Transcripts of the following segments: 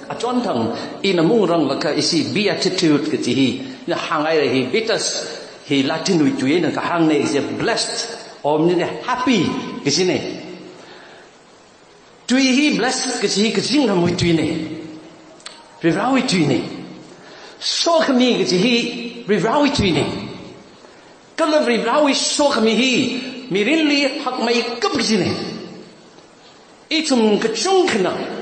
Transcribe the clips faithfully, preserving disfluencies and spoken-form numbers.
Achonthang ina mungrang laka isi beatitude kachi hi, ina hānghaira hi, beatus hi Latin wui tui eina kahāngna, is a blessed, or ni happy kachina. Tui hi blessed kachi hi kazingramwui tuina. Varivarawui tuina. Sokhami kachi hi Varivarawui tuina. Kala Varivarawui sokhami hi mirinli hakmeikap kachina. Ithum kachungkhana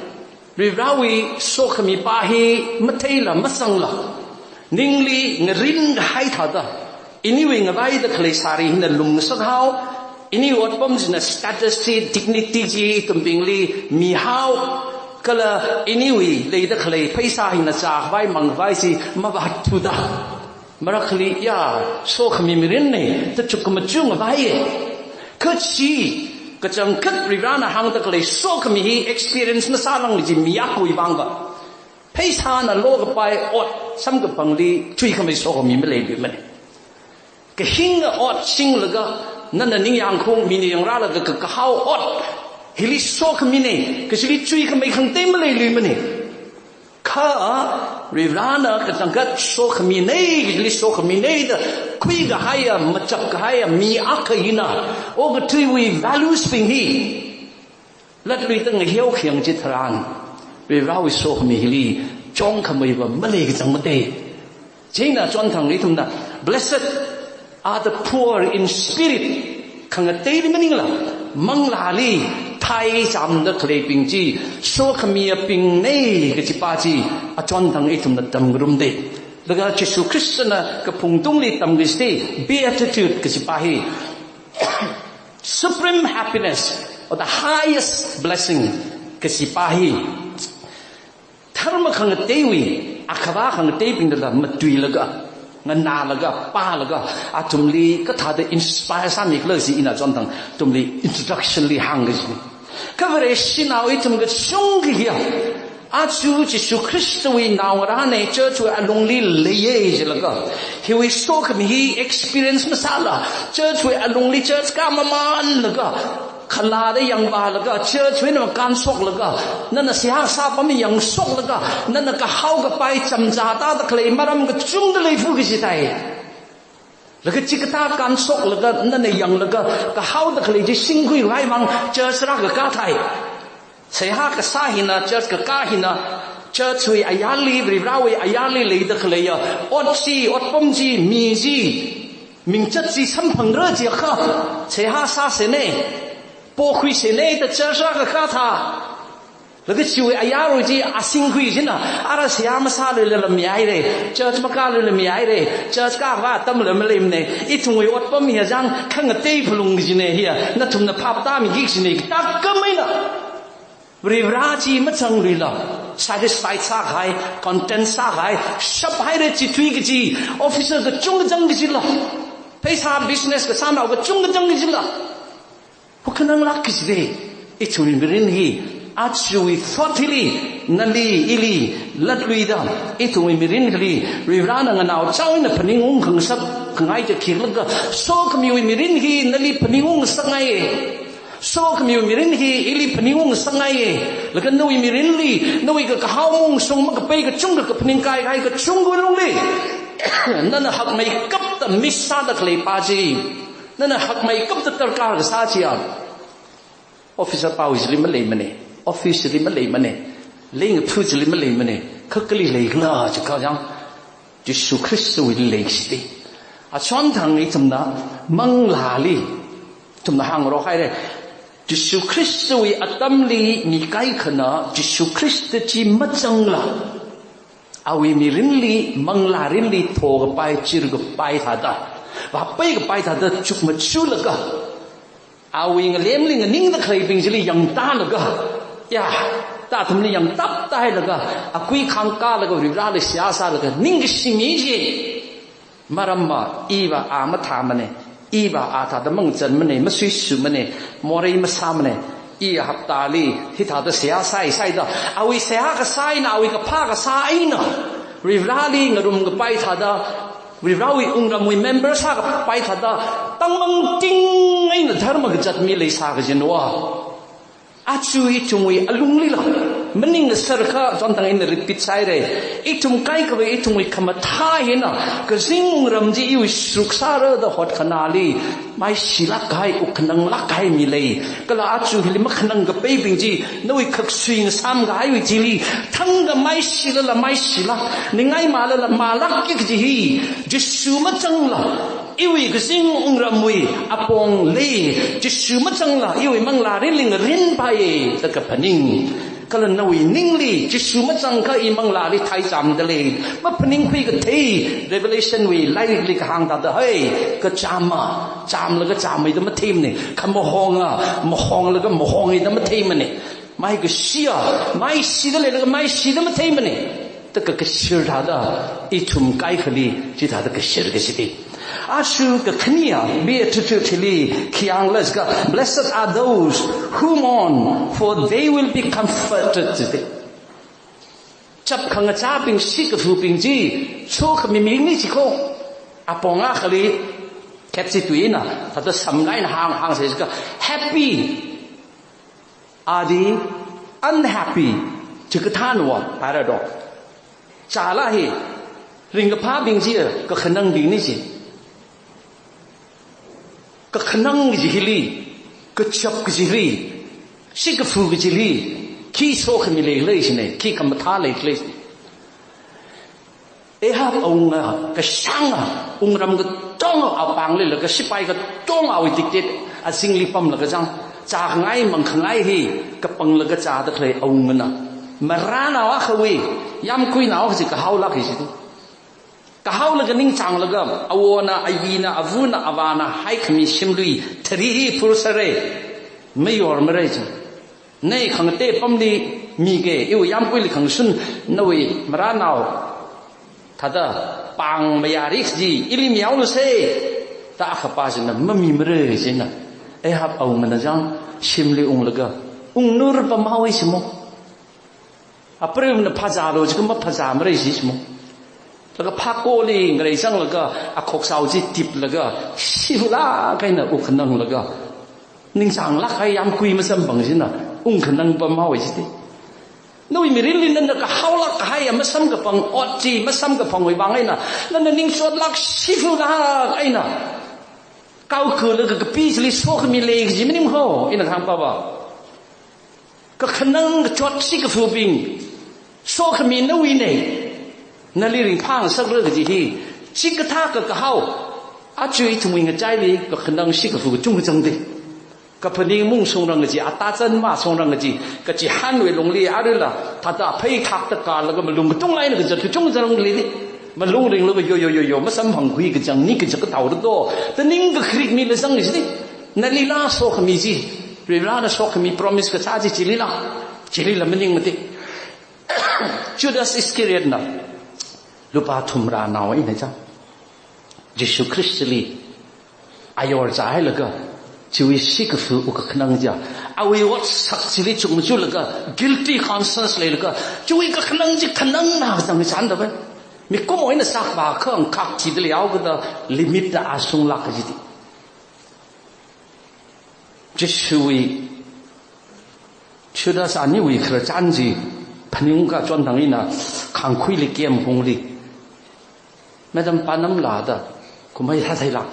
Varivarawui sokhami pa hi matheila masangla, ningli ngarin kahai thāda, iniwui ngavaida khalei sari hina lumngasak hao, iniwui otpam china status chi, dignity chi ithumbingli mihao, kala iniwui leida khalei pheisā hina chākhavai mangkhavai chi mavāthuda, marakhali ya, sokhami mirinna da chukmajung ngavaiya. Kha chi kachangkhat Varivarana hāngda khalei sokhami hi experience masālangli chi mi akhawui vangva. Pheisāna lokapai ot samkaphangli chuikhamei sokhami maleiluimana. Kahinga ot singlaga, nana ningyāng khaung, mina yangrālaga ka, kahao ot hili sokhamina, kachili chuikhamei khangatei maleiluimana. Kha Varivarana kachangkhat sokhamina, kachili sokhamina da khuikahaiya, machapkahaiya mi akha hina okathuiwui values bing hi latluida ngahiao khayang chitharan, Varivarawui sokhami hili chongkhameiva malei kachangmate. Chieina achonthang ithumna, "Blessed are the poor in spirit," khangateili maningla, manglāli thai chamda khaleibing chi sokhamiyabingna kachipa chi achonthang ithumna tamngarumda. Laga Jishu Khristana kaphungtungli tamkachithei beatitude kachipa hi, supreme happiness or the highest blessing kachipa hi, dharma khangateiwui, akhava khangateibingla matuilaga, nganālaga, pālaga, athumli kathāda inspire sāmikhala chi ina achonthang athumli introduction li hāngkachi. Kha Vareshinao ithum kachungkha hiya, aja Jishu Khristawui naongarāna, church wui alungli leiya jilaga, hiwui sokhami hi experience masāla, church wui alungli church kā mamānlaga, khalada yangvālaga, church wui eina makānshoklaga, nana seihā sāpam yangshoklaga, nana kahao kapai chamzā tāda khalei maram kachungda leiphu kachithei. Laga chikathā kānshoklaga, nana yanglaga, kahaoda khalei chi singkhuikhavai vang church rākakā thei. Seihā kasā hina, church kakā hina, church wui ayarli, Varivarawui ayarli leida khaleiya ot chi, otpam chi, mi chi, mingchat chi samphangra chiakha, seihā sāsena, pokhuisena da church rākakā thā. Laga chiwui ayarwui chi asingkhui china, ara seihā masāluilala mihaira, church makāluila mihaira, church kākhavai atamla maleimana, ithumwui otpam hiya chang khangatei phalung kachina hiya, nathumna phap tāmiki kachina, takam eina. Varivara chi mazangluila, satisfied sākahai, content sākahai, shaphaira chithui kachi, officer kachungkha zang kachila, pheisā business kasānao kachungkha zang kachila, hukhananglāk kachida. Ithumwui mirin hi, ajawui thot hili, nali ili latluida, ithumwui mirin hili, Varivarana nganaochaowui eina phaningung khangasak khangai chi khilaga, sokhamiwui mirin hi nali phaningung ngasakngai. Sokhamiwui mirin hi ili phaningung ngasakngai. Laga nawui mirinli, nawui kakahao mungshung makapei kachungkha kaphaning kaikai kachungkhawui lungli, nana hakmeikapta miss sāda khalei pa chi, nana hakmeikapta darkar kasā chiya, officer pao chili maleimana, office chili maleimana, lengaphu chili maleimana, kha kali leikhala chiakha chang, Jishu Khristawuili leisita. Achonthang ithumna manglāli, ithumna hāngrok haira. Jishu Khristawui atamli mi kaikhana Jishu Khrista chi mazangla, awui mirinli, manglārinli thokapai, chirkapai thāda, vāpeikapai thāda chukmajalaga, awui ngalemli nganingda khaleibing chili yangtālaga, ya, ta athumli yangtaptāhailaga, akui khāngkālaga, Varivarali seihā sālaga, ningkashi mi chi. Maramva, iva a mathāmana, iva a thāda mangazanmana, masuisumana, morei masāmana, i haptali hithāda seihā sāi sāida, awui seihā kasā eina, awui kaphā kasā eina, Varivarali ngarumkapai thāda, Varivarawui wungramwui member sākapai thāda, tangmangting eina dharma kazat mi leisā kajinwa. Aja ithumwui alunglila, Maning sārakha, chonthang ina repeat sāhaira. Ithum kaikhawui, ithumwui khamathā hina, kazing wungram chi iwui sruk sāra da hotkhana li, maishilāk kahai, wuk khananglāk kahai mi lei. Kala aja hili makhanang kapeibing chi, nawui khaksui ngasām kahaiwui chili, thangkha maishilala maishilāk, ningai malala malākki kaji hi, Jishu mazangla iwui kazing wungramwui apong lei, Jishu mazangla iwui manglāli ringrin pai da kaphaning. Kala nawui ningli Jishu mazangkha i manglāli thaichāmda lei, maphaningkhui kathei. Revelation wui lairikli kahāng thāda hai, kachāma, chāmlaga chāmmeida matheimana, khamahonga, mahonglaga mahongmeida matheimana. Maikashia, maishida leilaga maishida matheimana. Taka kashir thāda, ithum kaikhali chithāda kashir kashiti. Aja kakhanea, Beatitude hili khi hāngla jiakha, "Blessed are those who mourn, for they will be comforted," jiti. Chap khangachābing, shikafubing chi sokhami mibingna jiko. Apong akhali, khetsi tuina, thāda samlai eina hāng, hāngsai jiakha, "Happy are the unhappy." Chikathāna va, paradox. Chāla hi, ringkaphābing chi, kakhanangbingna ji. Kakhanang kaji hili, kachap kaji hili, shikafu kaji hili, khi sokhami leikhala jina, khi khamathā leikhala jina. Ahab awunga, kashanga, wungram katonga apāngli laga, shipai katonga awui dictate azingli pamlaga zang, zākhangai mangkhangai hi kapanglaga zāda khalei awungana, marānao akhawui yāmkuinao kaji kahaolāk kaji chi. Kahaolaga ningchānglaga, awona, ayina, avana, avāna haikhami shimlui tharili phurserra, mayormara ji. Nei khangatei pamli mige, iwui yāmkuili khangashun, nawui marānao thāda pāng mayāri kaji ili mihaolusa, da akhapa china mamimara jina. Ahab awungana zang, shimli unglaga, ungngarpamhaowa jimo. Apreiva̱na phazālu jiakha maphazāmara ji jimo. Laga phakoli ngareizanglaga, akhoksao chi tiplaga, shilāk eina wuk khananglaga, ningchānglāk kahai yāmkui masamphang china, ungkhanangpamhaowa jiti. Nawui mirinli nana kahaolāk kahai masamkaphang ot chi, masamkaphangwui vang eina, nana ningchotlāk, shilāk eina kaokalaga kapi chili sokhami lei kaji maningho, ina kahāngpava. Kakhanang kachot shikafubing, sokhami nawuina, nali ringphāngasakra kaji hi, chikathā kakahao, aja ithumwui ngachaili kakhanang shikafu kachungkha zangda. Kaphaning mung shungrang kaji, atazan mashungrang kaji, kachihānwui lungli arila, thāda phei thakta kalaga malung katung eina kazat kachungkha zangli. Malung ringlaga yo, yo, yo, yo, masamphangkhui kachang, ni kachak kathaora do, da ningkakharik mila zang jiti. Nalila sokhami chi, Varivarana sokhami promise kasā chi chilila, chilila maningmati. Judas Iscariotna, lupā thumrānao eina chang, Jishu Khristali ayor zāhailaga, chiwui shikafu wuk kakhanang chiya, awui otsak chili chukmajalaga, guilty conscience leilaga, chiwui kakhanang chi khanangna kazang chānda bai. Mikumo eina sākhavā khangkhak chida leihaokida, limit da ashunglāk kajiti. Jishuwui, Judas aniwui khararchan chi phaningakha chonthang ina khangkhuili kempungli, Madam Panamla da kumhai sāsālāk.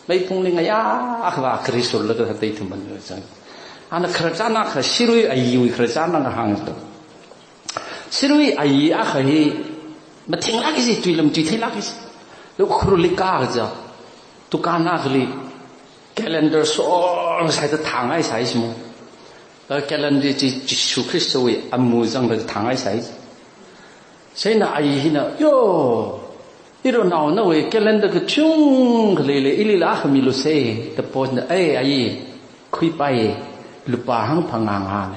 Meipungli ngayā akhava khari shurlaga hatei thuman zang. Ana khararchan akha, shirui ayiwui khararchan akha hāngda. Shirui ayi akha hi mathinglāk kaji, tui lam tui theilāk kaji. Lo khurli kaja, dukan akhali calendar sor sāda thāngaisai jimo. Kha calendar chi Jishu Khristawui amu zangda thāngaisai. Chieina ayi hina, "Yo, ironao nawui calendar kachungkha leilei, ilila akha milusa," da poina, "Ei, ayi, khuipai, lupā hangphangā ngana."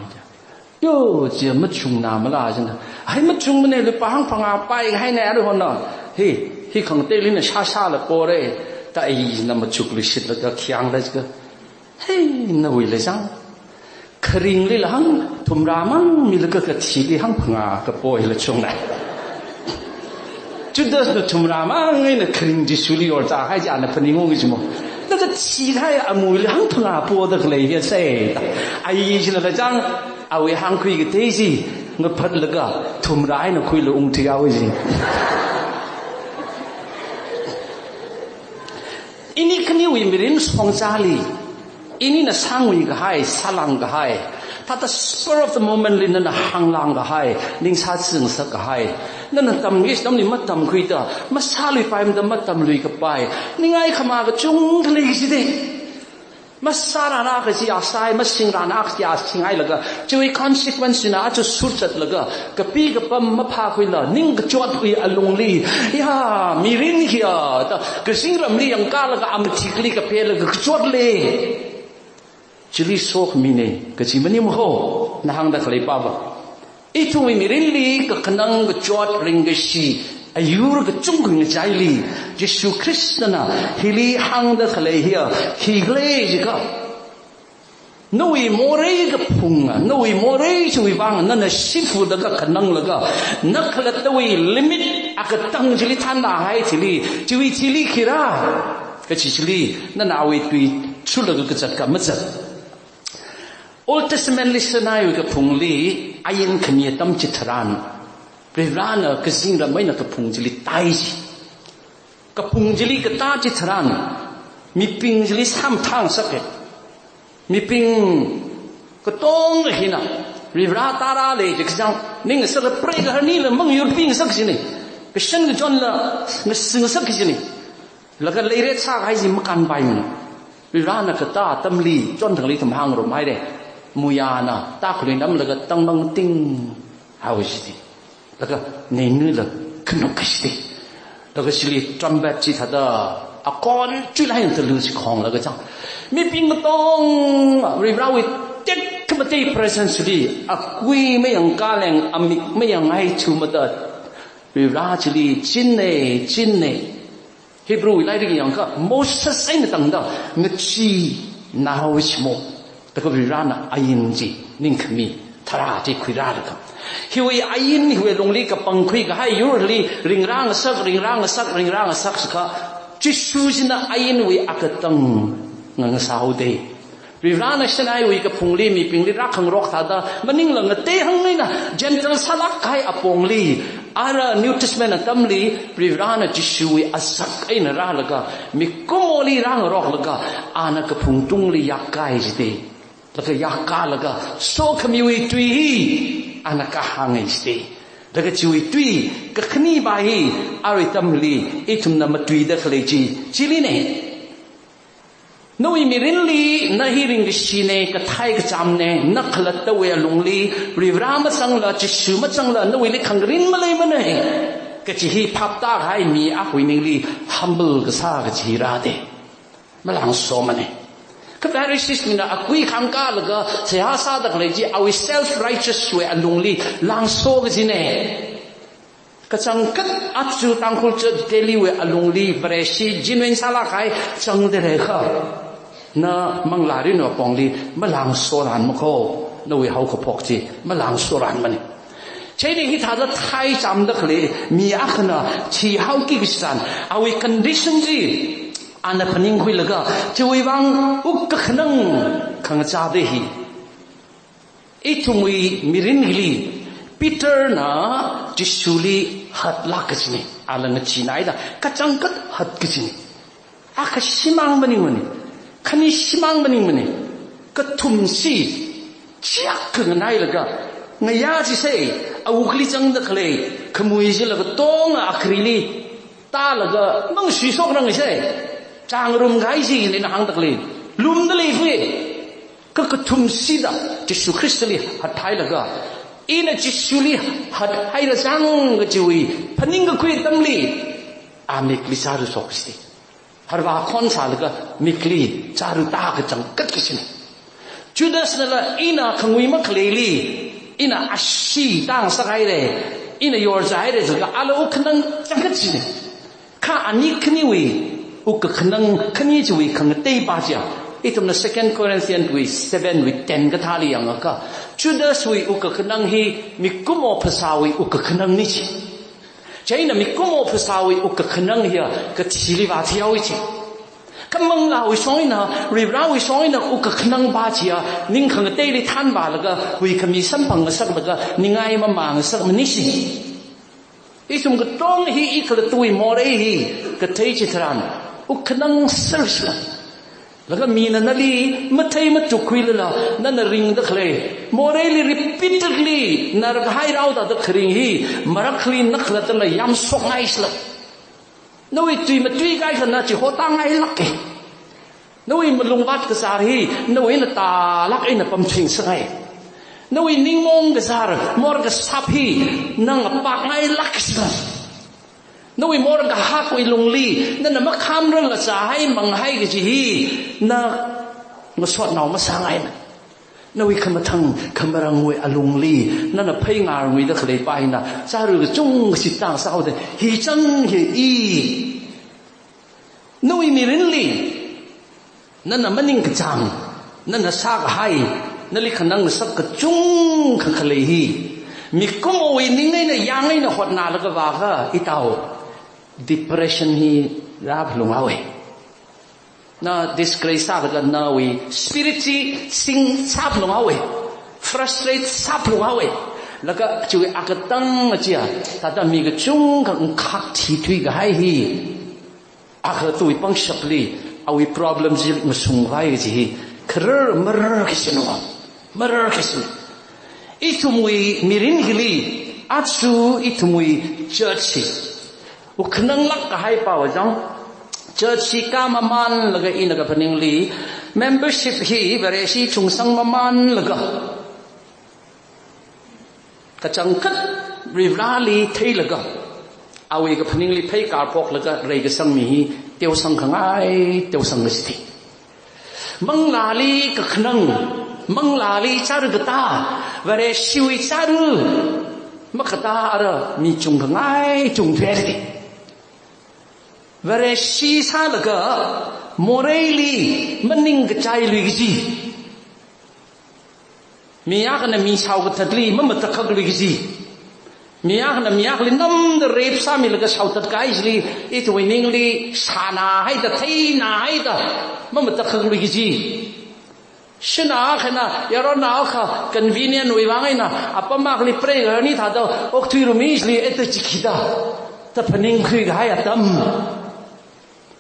Yo, chi machungna mala jina. "Hai, machungmana, lupā hangphangā paihaina aruihon na. Hi, hi khangateilina shāshāla pora," da ayina machukluishitlaga khi hāngla jiakha, "Hei, nawuila chang, kharinglila hangthumrā mang milaga kathili hangphangā kapoila chungna." Judasna thumrā mang eina kharing Jishuli yorzāhai chi ana phaningung jimo. Laga thikahai amuili hangphangā poda khalei hi sai. Ayi chilala chang, awui hāngkhui katei chi, Ngaphatlaga thumra eina khuilaga ungthuihaowa ji. Ini khaniwui mirin shongzali, inina sāngui kahai, sālāng kahai, thāda spur of the moment li nana hānglāng kahai, ningsāzing sākahai, nana tamki atamli matamkhuida, masāluipaimada matamlui kapai, ningai khamā kachungkha lei jide. Masārana kaji asai, masingrana kaji asinghailaga, chiwui consequence na achu surzatlaga, kapi kapam maphākhuila, ning kachotwui alungli, ya, mirin hiya, da, kazingramli yangkalaga, amathikli kaphelaga, kachot lei. Chili sokmine, kaji maningmana ho, na hāngda khalei pava. Ithumwui mirinli kakhanang kachot ringkashi, ayur kachungkha ngachaili, Jishu Khristana hili hāngda khalei hiya, khikhala jiakha, nawui morei kaphunga, nawui morei chiwui vang, nana shifulaga khananglaga, na khalattawui limit akatang chili thānda hai chili, chiwui chili khira, kaji chili, nana awui tui chulaga kazat ka mazat. Old Testament li Sinaiwui kaphungli ain khami atam chitharan, Varivarana kazingram eina kaphung chili tai ji. Kaphung chili katā chitharan, mibing chili samthang sake. Mibing katonga hina, Varivara tara lei jikchang, ning sala pray kahar nila mangyurping sak jine. Kashan kachonla ngasing sak jine. Laga leiret sākahai chi makānpaimana. Varivarana katā atamli, chonthangli ithum hāngrumhaire. Muyana, tākhalui namlaga tangmang ting hao jide. Laga neinila khanuk kashide. Laga chili trumpet chi thāda, akon chuilai talu chi khonglaga chang. Mibing katong, Varivarawui tekhamatei presence li, akui mayangkaleng, amik mayanghai chu mada, Varivara chili, chinne, chinne. Hebrew lairik yangakha, Moses eina tangda, ngachinao chimo. Taka Varivarana ain chi, ningkhami, tharā chi khuirālaga. Hiwui ain, hiwui lungli kapangkhui kahai yurli, ringrāngasak, ringrāngasak, ringrāngasak sākha, Jishu china ainwui akatang ngangasāhaode. Varivarana Sinaiwui kaphungli mibingli rākhangarok thāda, maningla ngatei hang eina, Gentile sālāk kahai apongli, ara New Testament atamli, Varivarana Jishuwui azak eina rālaga, mikumoli rāngaroklaga, ana kaphung tungli yakkahai jide. Laga yakkalaga, sokhamiwui tui hi, ana kahānghai jide. Laga chiwui tui, kakhane pa hi, arui atamli, ithumna matuida khalei chi, chiline. Nawui mirinli, na hi ringkashine, kathei kachamne, na khalattawui alungli, Varivara mazangla, Jishu mazangla, nawuili khangarin maleimane. Kachi hi phaptākahai mi akhawui ningli, humble kasā kachi rāde. Malāngsomane. Kha Pharisees mina akui khangkalaga, seihā sāda khalei chi, awui self-righteous wui alungli, lāngso kachine. Kachangkhat aja Tangkhul Church Delhi wui alungli Vareshi genuine sālāk kahai changda leiakha, na manglā rinwui apongli malāngsoranma kho, nawui haokaphok chi malāngsoranmane. Chieina hithāda thei chamda khalei mi akhana thihaoki kachi tharan, awui condition chi ana phaningkhuilaga, chiwui vang wukkakhanang khangachāda hi. Ithumwui mirinli, Peterna Jishuli hatlāk kachine, ala ngachee eina da, kachangkhat hat kachine. Akha shimān maningmane, khani shimān maningmane, kathumshi, chiak khanganailaga, ngayā chisai, awukli changda khalei, khamui chila katonga akharili, tālaga, mangshishokrang isai, chāngarum kahai chi ina hāngda khalei, lumda lei fui. Kha kathumshida, Jishu Khristali hathailaga, ina Jishuli hathaira chang kachiwui, phaningkakhui atamli, a mikli chārushok kachi. Harvā khon sālaga, mikli chāruta kachangkhat kachine. Judasnala, ina khangui makhaleili, ina ashee tāngasakhaire, ina yorzahaire, jilaga ala wukkhanang changkhat chine. Kha ani khaniwui, wukkakhanang khani chiwui khangateipa chiya, ithumna Second Corinthians wui seven wui ten kathāli yangakha, Judaswui wukkakhanang hi mikumo phasāwui wukkakhanangni chi. Chieina mikumo phasāwui wukkakhanang hiya kathili vāthihaowa chi. Kha manglāwui shong eina, Varivarāwui shong eina, u kakhanang pa chiya, ning khangateili thanvālaga, huikhami samphang ngasaklaga, ningai mamā ngasakmana shi. Ithum katonga hi i khalattawui morei hi kathei chitharan, u khanang sershila. Laga mina nali mathei matukkhuilala, nana ringda khalei moreili repeatedly narkahai rao thāda kharing hi, marakhali na khalattana yamshokngai shila. Nawui tui matuikahai kha na chihotāngailāka. Nawui malungvāt kazār hi, nawui eina tālāk eina pamthuingasakngai. Nawui ningmaong kazār, morkashap hi, na ngapakngailāk shila. Nawui morkahākwui lungli, nana makhamrang ngachāhai manghai kaji hi, na ngasotnao masāngaimana. Nawui khamathang khamarangwui alungli, nana phei ngarnguida khalei pa hina, chāra kachungkha chitang sāhaoda, hi chang hi i. Nawui mirinli, nana maningkachāng, nana sākahai, nali khanang ngasak kachungkha khalei hi, mikumowui ning eina yang eina hotnālaga vākha, itao, depression hi rāphalunghaowa. Na disgrace sālaga nawui spirit chi sing sāphalunghaowa. Frustrate sāphalunghaowa. Laga chiwui akatang achiya, thāda mi kachungkha ngkhak thithuikahai hi, a khalattawui pangshapli, awui problem chi ngasungvai kaji hi, kharar marar kashinu, marar kashinu. Ithumwui mirin hili, aja ithumwui church hi, u khananglāk kahai pao chang, church hi kāmamānlaga ina kaphaningli, membership hi Vareshi chungsang mamānlaga, kachangkhat Varivarāli theilaga, awui kaphaningli phei karphoklaga reikasang mi hi, teosang khangai, teosang kachithei. Manglāli kakhanang, manglāli chāra katā, Vareshiwui chāra makatā ara mi chungkhangai chungthuihaira. Vareshi sālaga moreili maningkachailui kaji, mi akhana mi shaokathatli mamatakhak lui kaji, mi akhana mi akhali namda rape sāmilaga shaothatkahai chili, ithumwui ningli shānāhaida, theināhaida mamatakhak lui kaji. Shanao akhana yaronao akha convenient wui vang eina apam akhali pray garni thāda okthuirummi chili, eta chi khi da, da phaningkhuikahai atam.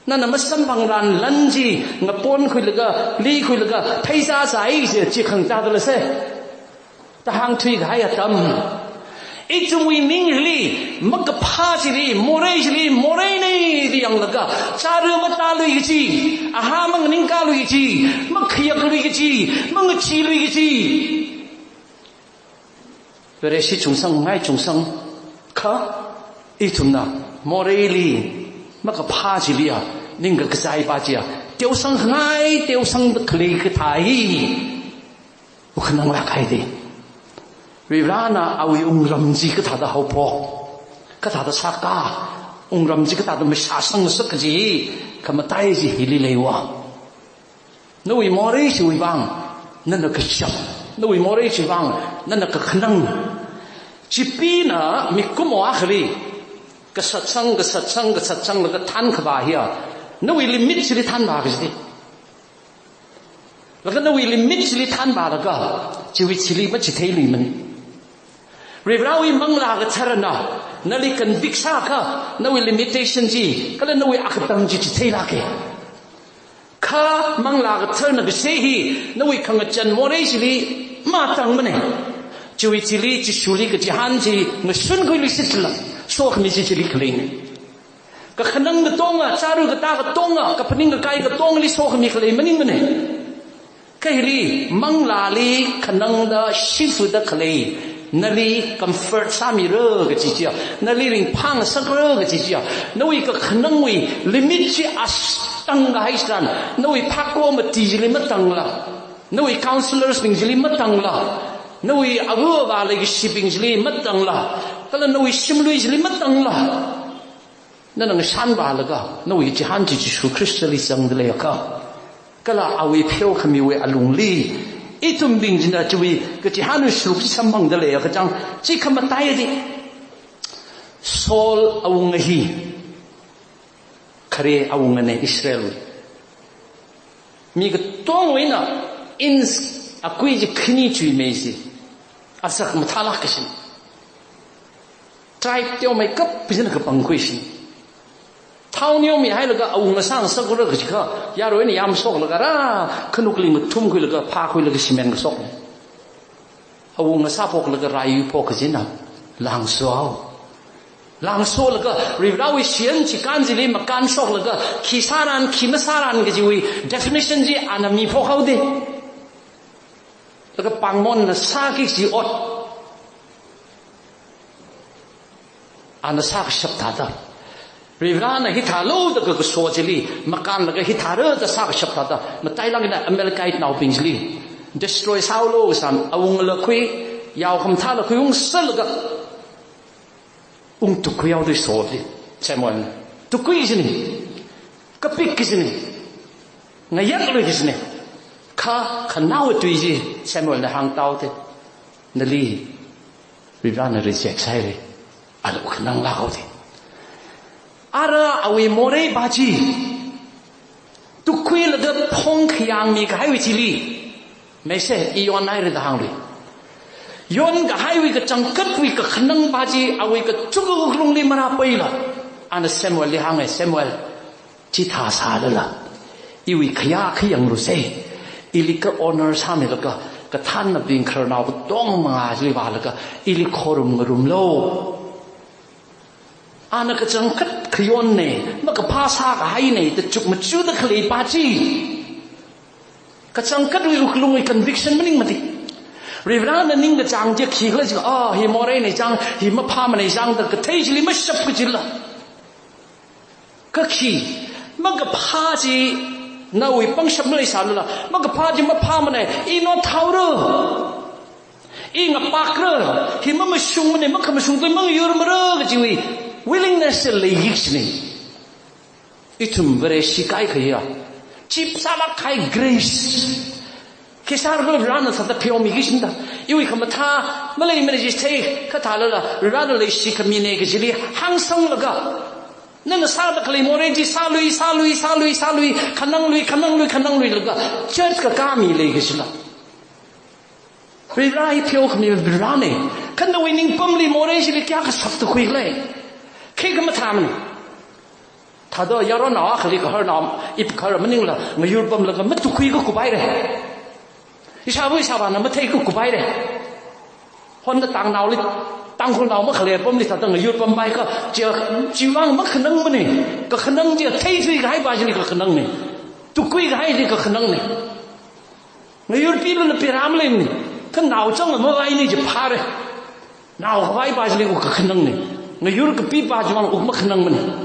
Nana masamphangran lan chi ngaponkhuilaga, likhuilaga, theisāsai chi, chi khangachā dala se, da hāngthuikahai atam. Ithumwui ning hili, makaphā chili, morei chili, moreina da yanglaga, chāra matālui kaji, ahā manganingkalui kaji, makhayaklui kaji, mangacheelui kaji, Vareshi chungsang, ngai chungsang, kha ithumna moreili makaphā chiliya, ningkakachai pa chiya, teosang khangai, teosangda khalei kathā hi, u khananglāk haida. Varivarāna awui wungram chi kathāda haophok, kathāda sāka, wungram chi kathāda mashāsang ngasak kaji, khamatai chi hili leiya. Nawui morei chiwui vang nana kashap, nawui morei chiwui vang nana kakhanang. Chipina mikumo akhali kasatsang, kasatsang, kasatsanglaga thankhavā hiya, nawui limit chili thanvā kajida. Laga nawui limit chili thanvālaga, chiwui chili machitheiluimana. Varivarāwui Manglā Katharana nali convict sākha, nawui limitation chi, kala nawui akatang chi chitheilāka. Kha Manglā Katharana kasā hi, nawui khangachan morei chili matangmana. Chiwui chili Jishuli kachihān chi ngasunkhuiluishitla, sokhami chi chili khaleina. Kakhanang katonga, chāra katā katonga, kaphaning kakai katongali sokhami khalei maningmana. Kha hili, manglāli khanangda shifuda khalei, nali comfort sāmira kaji chiya, nali ringphāngasakra kaji chiya, nawui kakhanangwui limit chi astangkahai tharan, nawui phakho mati chili matangla, nawui counsellors bing chili matangla, nawui ava avā leikashibing chili matangla, kala nawui shimlui chili matangla, nana ngashanvālaga, nawui chihān chi Jishu Khristali zangda leiakha, kala awui pheokhamiwui alungli, ithumbing china chiwui kachihānwui sharuk chi samphangda leiakha chang, chi khamataiyadi. Saul awunga hi, khare awungana Israelwui. Mi katongwui eina inch akui chi khani chuimeisi. Asak mathālāk kasin. Tribe teomeikap pizin kapangkhuisin. Thao neomihailaga awunga sāngasakra kajikha, yaruina yamshoklaga rā khanukli ngathumkhuilaga phākhuilaga shimen kasokna. Awunga sāphoklaga rai phok kajina, langsohao. Langsolaga Varivarāwui shiyan chikān chili makānshoklaga, khi sāran, khi masāran kajiwui definition chi ana miphokhaoda. Laga pāngmonna sāki kaji ot ana sākashap thāda, Varivarāna hithālu da kakaso chili makānlaga hithāra da sākashap thāda, matailāk eina Amalekite naobing chili destroy sāhaolu kasāna, awungala khui, yao khamathāla khui ungsālaga ungtukkhuihaoda soli Samuelna. Tukkhui kajina, kapik kajina, ngayaklui kajina. Kha khanaowa tui chi Samuelna hāngtāhaoda, nali Varivarāna reject sāhaira, ala khananglāk haoda. Ara awui morei pa chi tukkhuilaga phongkhayang mikahaiwui chili, meise, i yonhaira da hānglui. Yonkahaiwui kachangkhatwui kakhanang pa chi awui kachuk wuklungli marāpaila, ana Samuelli hānga, Samuel, chithā sālala iwui khayā khayanglusa. Ili ka-honour sāmilaga, kathānnabing khararnao katonga mangā chili vālaga ili khorum ngarumlu. Ana kachangkhat khayonna, makaphā sākahaina da chukmajada khalei pa chi, kachangkhatwui wuklungwui conviction maningmana. Varivarāna ningkachāng chi khikhala jiakha, ah, hi moreina chang, hi maphāmana chang da kathei chili mashap kajila. Kha khi, makaphā chi nawui pangshap maleisālala, makaphā chi maphāmana, i nothaora, i ngapakra, hi mamashungmana, makhamashung tui mangayurmara kajiwui willingness chi leiyik kajina. Ithum Vareshi kaikhayā, chip sālāk kahai grace, khi sālaga Varivarāna sāda pheomi kajina da. Iwui khamathā maleimana chi thei, kha thālala Varivarāna leishi khamina kajili hāngsanglaga, nana sāda khalei morei chi sālui, sālui, sālui, sālui, khananglui, khananglui, khanangluilaga church kakā mi lei kajila. Varivarā hi pheokhami Varivarāna. Kha nawui ningpamli morei chili kayākha sakta khuikhala, khikha mathāmana. Thāda yaronao akhali kaharnao, ip kahar maningla ngayur pamlaga matukkhui kakup haira. Ishāva ishāvāna mathei kakup haira. Hon da Tangnaoli, Tangkhulnao makhalei apamli thāda ngayur pampai kha, chi, chiwui vang makhanangmana. Kakhanang chi theithui kahai pa chili kakhanangna. Tukkhui kahai chili kakhanangna. Ngayur pilala pira maleimana. Kha nao chang mavaina chi phāra. Nao khavai pa chili wuk kakhanangna. Ngayur kapi pa chiwui vang wuk makhanangmana.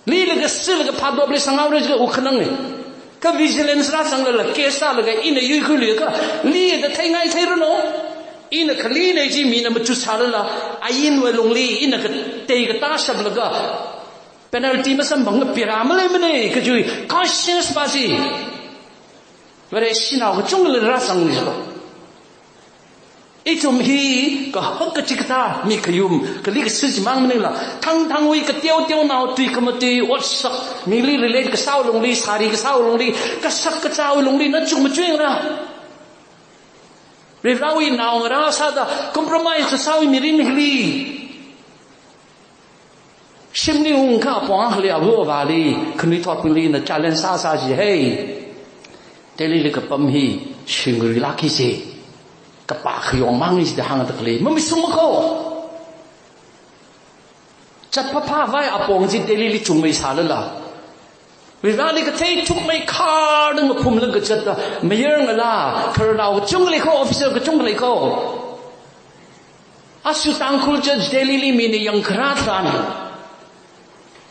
Lilaga silaga phadopli sanghaora jiakha wuk khanangna. Kha vigilance rāzanglala case sālaga ina yuikhuiluiakha, li da theingai theiranu. Ina khalina chi mina machut sālala, ainwui lungli ina katei katā shaplaga penalty masamphang pira maleimana kajiwui conscience pa chi Vareshinao kachungkhali rāzangna jilo. Ithum hi kahak kachikathā mi kayum, kali kashi chimang maningla, thangthangwui kateoteonao tui khamatui, otsak, mili relate kasāwui lungli, sari kasāwui lungli, kasak kazāwui lungli na chukmajāngra. Varivarāwui naongarā sāda compromise kasāwui mirin hili shimli ungkha apong akhali, ava avāli, khanuithotbingli ina challenge sāsā chi, hey, Delhili kapam hi shingrilāki chi, kapā khayong mangni chi da hāngda khalei mamashungma kho. Chat phaphavai apong chi Delhili chungmeisālala, Varivarāli kathei chukmeikhar da ngaphumlaga zatda, mayor ngalā, khararnao kachungkha lei kho, officer kachungkha lei kho. Aja Tangkhul Church Delhili mina yangkharā tharan,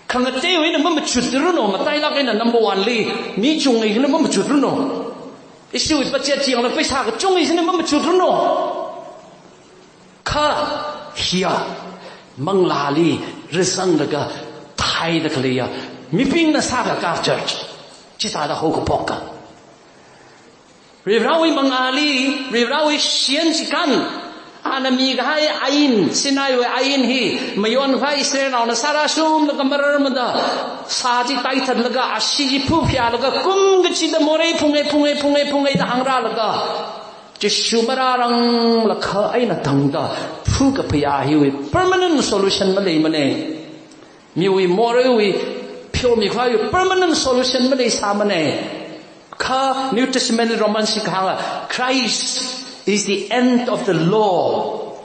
khangateiwui eina mamachut ranu, matailāk eina number one li mi chungngai hina mamachut ranu. Ishiwui budget chi yangla paisa kachungngai hina mamachut ranu. Kha hiya manglāli rāzanglaga thaida khaleiya mibingna sākakā church, chithāda haokaphok kha. Varivarāwui mangāli, Varivarāwui shiyan chikān, Ana mikahai ain, Sinaiwui ain hi, mayonkhavai Israelnaona sārāshunglaga mararmada, sā chi taithatlaga, ashee chi phuphayālaga, kum kachida morei phungai, phungai, phungai, phungai da hāngrālaga, Jishu marāranglakha eina tangda, phukaphayā hiwui permanent solution maleimana. Miwui moreiwui pheomikhavaiwui permanent solution maleisāmana. Kha New Testament Romans li kahānga, "Christ is the end of the law."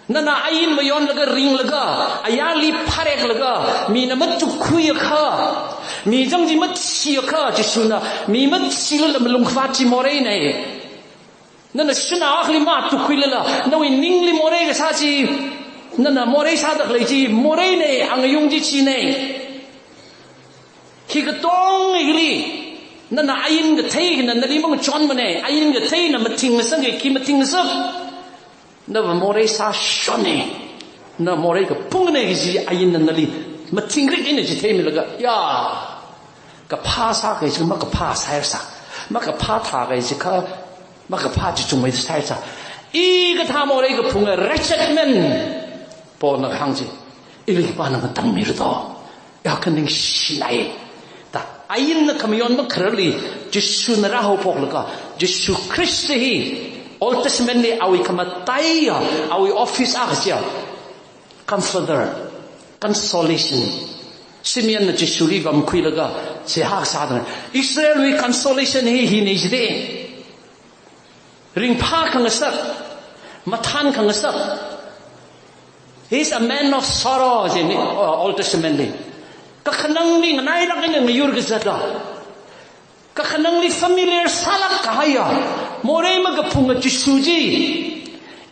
Nana ain mayonlaga ringlaga, ayarli phareklaga, mina matukkhuiakha, mi zang chi mathiakha, Jishuna mi mathilala malungkhavāt chi moreina. Nana shanao akhali matukkhuilala, nawui ningli morei kasā chi, nana morei sāda khalei chi moreina, angayung chi china. Hi katonga hili, nana ain kathei hina nali mangachonmana, ain kathei hina mathing ngasaka, khi mathing ngasak? Nava morei sāshona, na morei kaphungna kaji ainna nali mathingrik eina chitheimilaga, ya, kaphā sākahai chi makaphā sāhaisā, makaphā thākahai chi kha, makaphā chi chungmei sāhaisā. I kathā morei kaphunga wretched man, Paulna kahāng chi, ili khipāna ngatangmira do. Ya, kaningshinai. Da, ainna khamayon makhararli, Jishuna rāhaophoklaga, Jishu Khrista hi, Old Testament li awui khamataiya, awui office akha chiya, Comforter, consolation. Simeonna Jishuli vamkhuilaga, seihā sādana. Israelwui consolation hi, hina jida. Ringphā khangasak, mathān khangasak. He is a man of sorrow, jina, uh, Old Testament li. Kakhanangli nganailāk eina ngayur kazata. Kakhanangli familiar sālāk kahaiya. Morei makaphunga Jishu chi.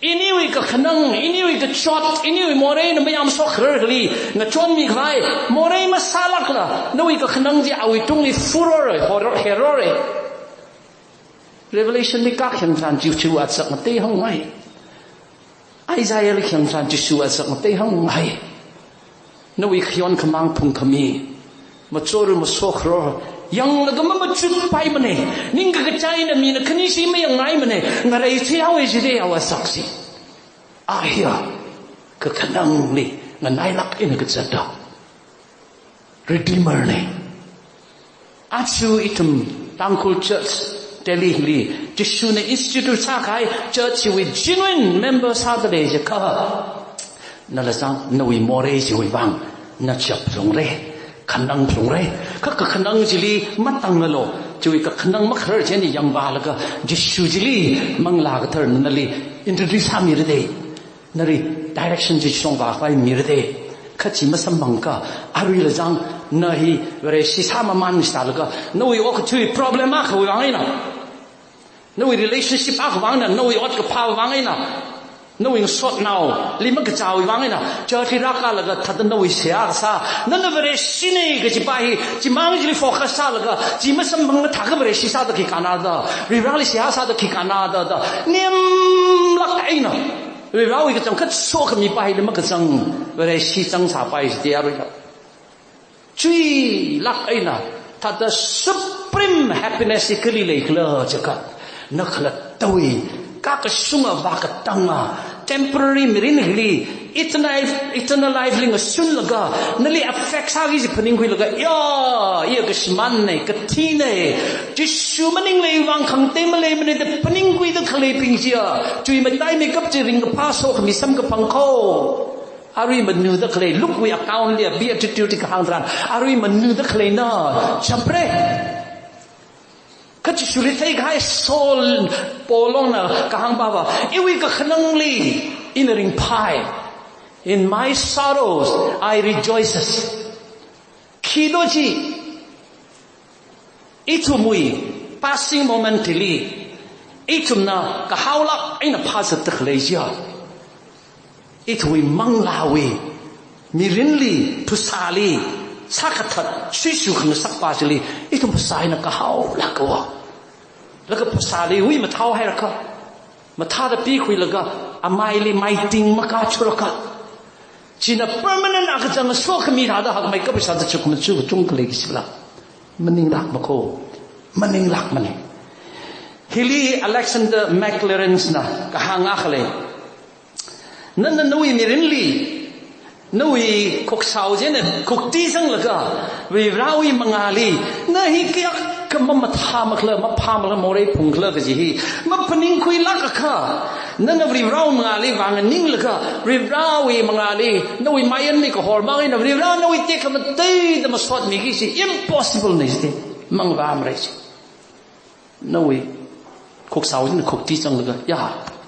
Iniwui kakhanang, iniwui kachot, iniwui moreina mayamshok khararli ngachonmikhavai, morei masālākla, nawui kakhanang chi awui tungli furora, horror, horrora. Revelation li kakhayang tharan Jishu asak ngateihāngngai. Isaiah li khayang tharan Jishu asak ngateihāngngai. Nawui khayon khamāng phungkhami, machor masokro, yanglaga mamachutpaimana. Ning kakachaina mina khani chi mayangnaimana. Ngarei thihaowa jida awui asak chi. A hiya, kakhanangli nganailāk eina kazata Redeemer na. Aja ithum Tangkhul Church Delhi li, Jishuna institute sākahai church chiwui genuine member sāda lei jiakha, nala zang, nawui morei chiwui vang na chap phalungra, khanang phalungra. Kha kakhanang chili matangalu, chiwui kakhanang makharar china yangvālaga, Jishu chili Manglā Katharana nali introduce sāmira da. Nali direction chi shongvākhavai mira da. Kha chi masamphangakha, aruila zang, na hi Vareshi sāmamān sālaga, nawui okathui problem akhawui vang eina, nawui relationship akhawui vang eina, nawui ot kaphāwui vang eina, nawui ngasotnaoli makachāwui vang eina, church li rākalaga thāda nawui seihā kasā, nana Vareshina kajipa hi, chimang chili focus sālaga, chi masamphangakha thākha Vareshi sāda khi kannada, Varivarāli seihā sāda khi kannada, da, nemlāk eina Varivarāwui kachangkhat sokhamipa hili makazang, Vareshi zangsāpai jida aruila. Chuilāk eina, thāda supreme happiness hi kali leikhala jiakha, na khalattawui kakashunga vākatanga, temporary mirin hili, eternal life, eternal life li ngasunlaga, nali affect sāki kaji phaningkhuilaga, ya, iya kashimānna, kathina, Jishu maningleiwui vang khangatei maleimana da phaningkhuida khaleibing chiya, chuimatai makeup chi ringkaphā sokhami samkaphang kho. Arui manuda khalei, Luke wui account li, Beatitude li kahāng tharan, arui manuda khaleina chapra. Kha Jishuli theikahai Saul, Paul longna kahāngpava, iwui kakhanangli ina ringphai. In my sorrows, I rejoices. Khi do chi, ithumwui passing moment li, ithumna kahaolāk eina phāzatda khalei chiya, ithumwui manglāwui, mirinli, phasāli, sākathat, shuishu khangasakpa chili, ithum phasā eina kahaolāk kawa. Laga phasāli hui mathao hairakha, mathāda pikhuilaga, amaili maiting makachuraka. China permanent akachang sokhami thāda hakmeikap sāda chukmaja kachungkha leikasila. Maninglākma kho, maninglākmana. Hili Alexander Maclaren na kahāng akha lei. Nana nawui mirinli, nawui khoksao china khukti zanglaga, Varivarawui mangāli, na hi kayākha mamathā makhala, maphā makhala, morei phungkhala kaji hi maphaningkhuilāk akha, nana Varivarawui mangāli vānganinglaga, Varivarawui mangāli nawui mayanli kahormang eina Varivara nawui tekhamatei teida masotmiki kaji impossible na jite, mangvāmara ji. Nawui khoksao china khukti zanglaga, ya,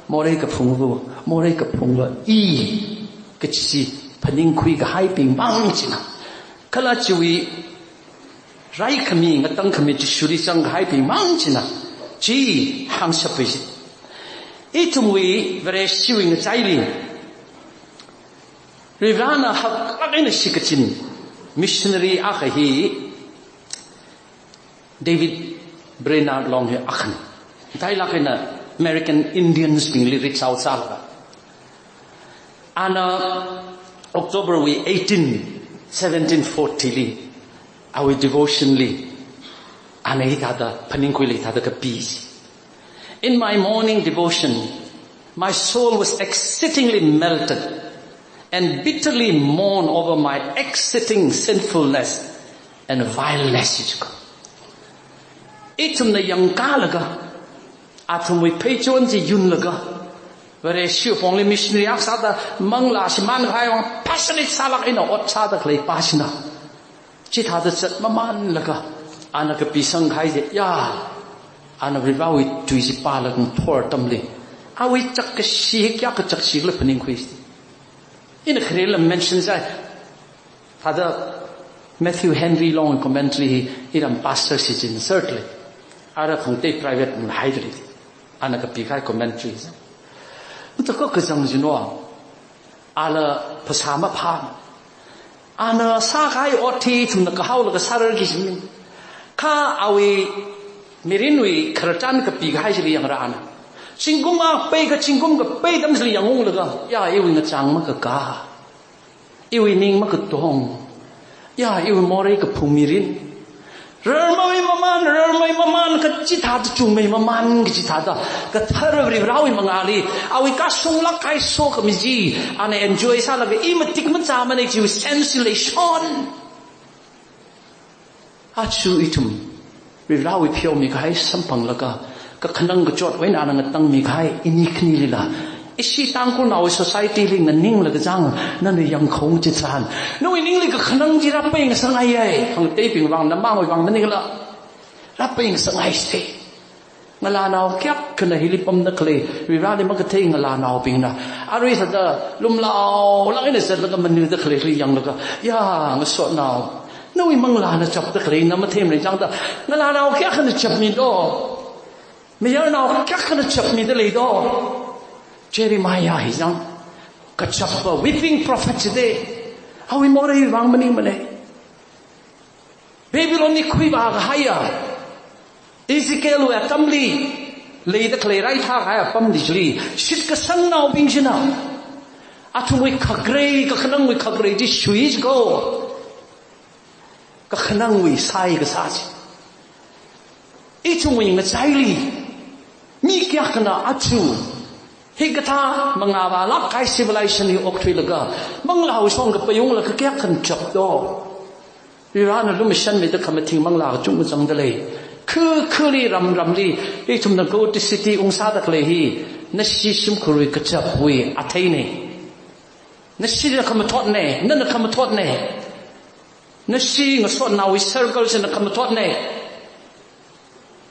morei kaphungva, morei kaphungva i kaji chi phaningkhui kahaibing mang china, kala chiwui raikhami, ngatangkhami Jishuli zangkahaibing mang china, chi hāngshappai ji. Ithumwui Vareshiwui ngachaili, Varivarana haklāk eina shikachin missionary akha hi David Brainerd Long hi akhana. Thālāk eina American Indians bingli reach out sālaga, ana October wui eighteen, seventeen forty li, awui devotion li, ana hithāda phaningkhuili thāda kapi ji. In my morning devotion, my soul was exceedingly melted and bitterly mourned over my exceeding sinfulness and vileness. Ithumna yangkalaga, athumwui pheichon chi yunlaga, Vareshi pongli missionary akha sāda manglā shimānkahai vang passionate sālāk eina ot sāda khalei pā china, chithāda zatmamanlaga, ana kapisang kahai chi, ya, ana Varivarawui tui chi pālaga ngathor atamli, awui chakkashi kayākha chakkashi khala phaningkhui. Ina kharela mention sāi. Thāda Matthew Henry Long commentary hi iram pastor shichin certainly, ara khangatei private mun haidali, ana kapikahai commentary. Matakhok kazang jinwa, ala phasā maphā. Ana sākahai ot hi ithumna kahaolaga sārarki jimang. Kha awui mirinwui khararchan kapikahai chili yangra ana. Zingkum akha peiakha zingkum kapei atam chili yangunglaga, ya, iwui ngachang makakā, iwui ning makatong, ya, iwui morei kaphung mirin, rarmei maman, rarmei maman, kachithāda chungmei maman, kachithāda, kathara Varivarawui mangāli, awui kashunglāk kahai sokhami chi ana enjoy sālaga, i matik machāmana kajiwui sense leishon. Aja ithum Varivarawui pheomikahai samphanglaga, kakhanang kachotwui eina ana ngatangmikahai ini khanilila, ishi Tangkhulnaowui society li nganinglaga chang, nana yangkhaung chitharan, nawui ningli kakhanang chi rāpei ngasakngaiya, khangateibing vang, namangwui vang maningla, rāpei ngasakngai site. Ngalānao kayākhana hili pamda khalei, Varivarali makathei ngalānaobingna, arui sāda lumlaolāk eina zatlaga manuda khaleili yanglaga, ya, ngasotnao, nawui manglāna chapda khaleina matheimana chang da, ngalānao kayākhana chapmi do? Mayarnao kayākhana chapmida lei do? Jeremiah hi chang, kachappa weeping prophet jite. Awui moreiwui vang maningmana. Babylonli khuivākahaiya Ezekielwui atamli leida khalei raithākahai apamli chili shitkasangnaobing china, athumwui khakrei, kakhanangwui khakrei chi shui jiko. Kakhanangwui sai kasā chi. Ithumwui ngachaili mi kayākhana aja hikathā mangāvālāk kahai civilization hi okthuilaga, manglāwui shong kapeiunglaga kayākhana chap do? Varivarana lumashanmida khamathing manglā kachungkha zangda lei. Khu khuli ram ramli, ithumna go to city ungsāda khalei hi, nashi shimkhurwui kachapwui atheina. Nashina khamathotna, nana khamathotna. Nashi ngasotnaowui circle china khamathotna.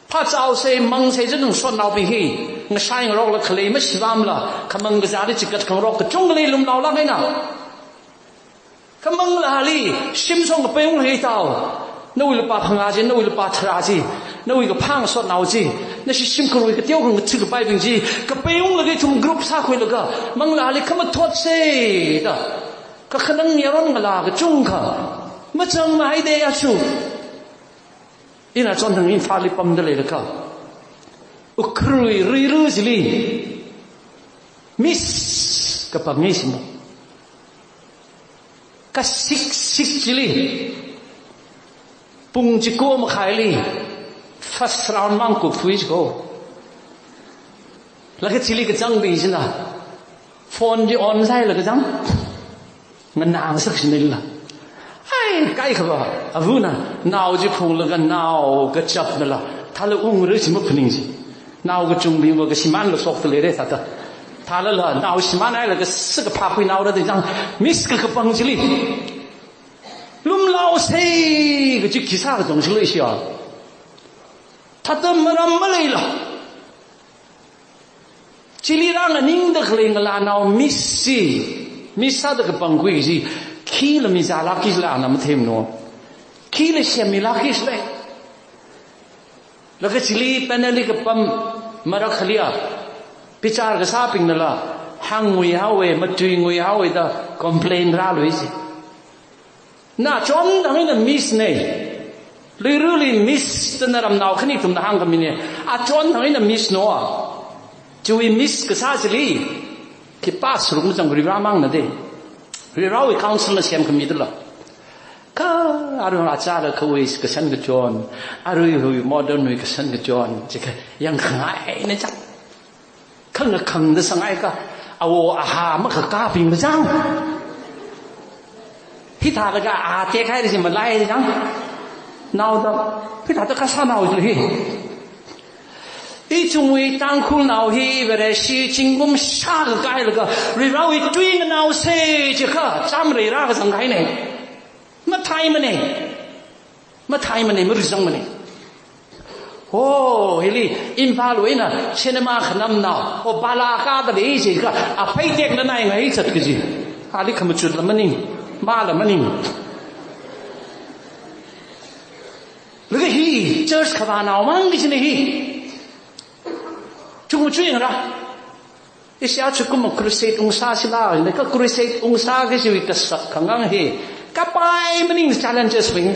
Phāchaosei, mangsei, china ngasotnaobing hi ngashai ngarokla khalei mashivāmala, khamang kazāli chikat khangarok kachungkha lei lumlaolāk eina. Kha manglāli shimshong kapeiung lei tao. Nawui lupā phangā chi, nawui lupā tharā chi, nawui kaphā ngasotnao chi, nashi shimkhurwui kateo khangatha kapaibing chi kapeiunglaga ithum group sākhuilaga, manglāli khamathotsei da, kakhanang yaron ngalā kachungkha mazangmahai de aja. Ina chonthang Imphalli pamda leilakha, Ukhrulwui ruiru chili miss kapangei simo. Kasiksik chili, pung chiko makhaili first round mang kuphui jiko. Laga chili kazangbing china, Phone chi on sāhailaga chang, nganāngasak shinila. Ai, kaikhava, avana nao chi phunglaga nao kachapnala, thala ungra chi maphaning chi. Nao kachungbingva kashimānla shokta leira thāda. Thalala nao shimānhailaga sākaphākhui naora da chang, miss kakapang chili. Lumlaosei kachi khi sā kachong chili shiya. Thāda maram maleila. Chili rānganingda khalei ngalānao miss chi, miss sāda kapangkhui chi, khila mizālākki chila ana mathemno. Khila semmilākki chila. Laga chili panel li kapam marak khaliya, bichar kasābingnala, hāngngui haowe, matuingui haowe da complain rālui chi. Na chonthang eina miss nei. Luiraili miss da naramnao khani kathumna hāngkhamine. A chonthang eina miss no a. Chiwui miss kasā chili, khi pass ruk machang Varivara mangna de. Varivarawui council na semkhami dala. Kha arui achāla khawui kashan kachon, aruiwui modern wui kashan kachon, chikha yangkhangaina chang. Khangna khangda sāngaika, awo aha makakābing kachang. Hithālaga a tekhaira chi malai chang. Naoda, hithāda kasā nao hi. Ichungwui Tangkhulnao hi Vareshi zingkum shākha kailaga, Varivarawui tui nganaosei chikha, chāmreira kazang kahaina. Matheimanei. Matheimanei, marizangmanei. Ho, hili, Imphalwui eina, cinema khanamnao, ho, bala kada lei chikha, aphei tekna naingai zat kaji. Ali khamachutla maning, mala maning. Laga hi, church khavānao mang kajina hi. Chungchui ngarā. Ishi aja kum crusade ungsāsila, ka crusade ungsā kajiwui kasak khangang hi, kapai maning challenges wing.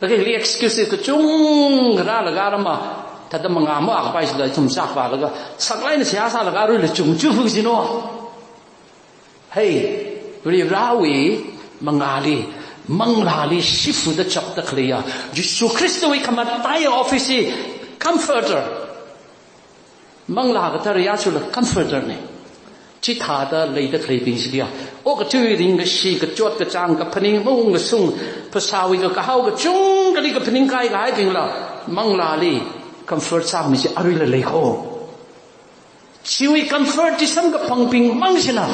Laga hili excuse kachungkha rālaga rama, thāda mangā makapai chila ithum sākhavālaga, saklaina seihā sālaga aruila chungchu hu jino. Hei, Varivarawui mangāli, manglāli, shifuda chapda khaleiya, Jishu Khristawui khamataiya office hi, comforter. Manglā kathara Jishula comforter nei. Chithāda leida khaleibing chiliya, okathuiwui ringkashi, kachot kachāng, kaphaning maung kasung, phasāwui kakahao kachungkhali kaphaning kai kahaibingla, manglāli comfort sāmi chi aruila lei kho. Chiwui comfort chi samkaphangbing mang china,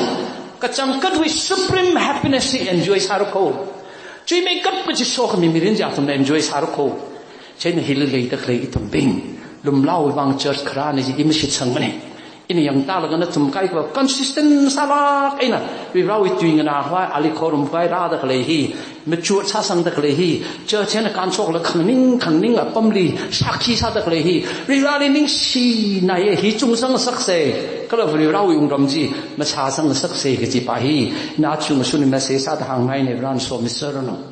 kachangkhatwui supreme happiness chi enjoy sāra kho. Chuimeikap kachi sokhami mirin chi athumna enjoy sāra kho. Chieina hili leida khalei ithumbing, lumlaowui vang church kharāna chi i mashitsangmanei. Ina yangtālaga nathum kaikhava consistent sālāk eina, Varivarawui tui nganākhavai, ali khorumkhavai rāda khalei hi, machut sāsangda khalei hi, church eina kānshokla khangning khangning apamli shākhi sāda khalei hi, Varivarali ningshinaiya hi chungzang ngasaksei, kala Varivarawui wungram chi mashāzang ngasaksei kajipa hi, ina chungshuni message sāda hāngngainei. Varena somi sāranu.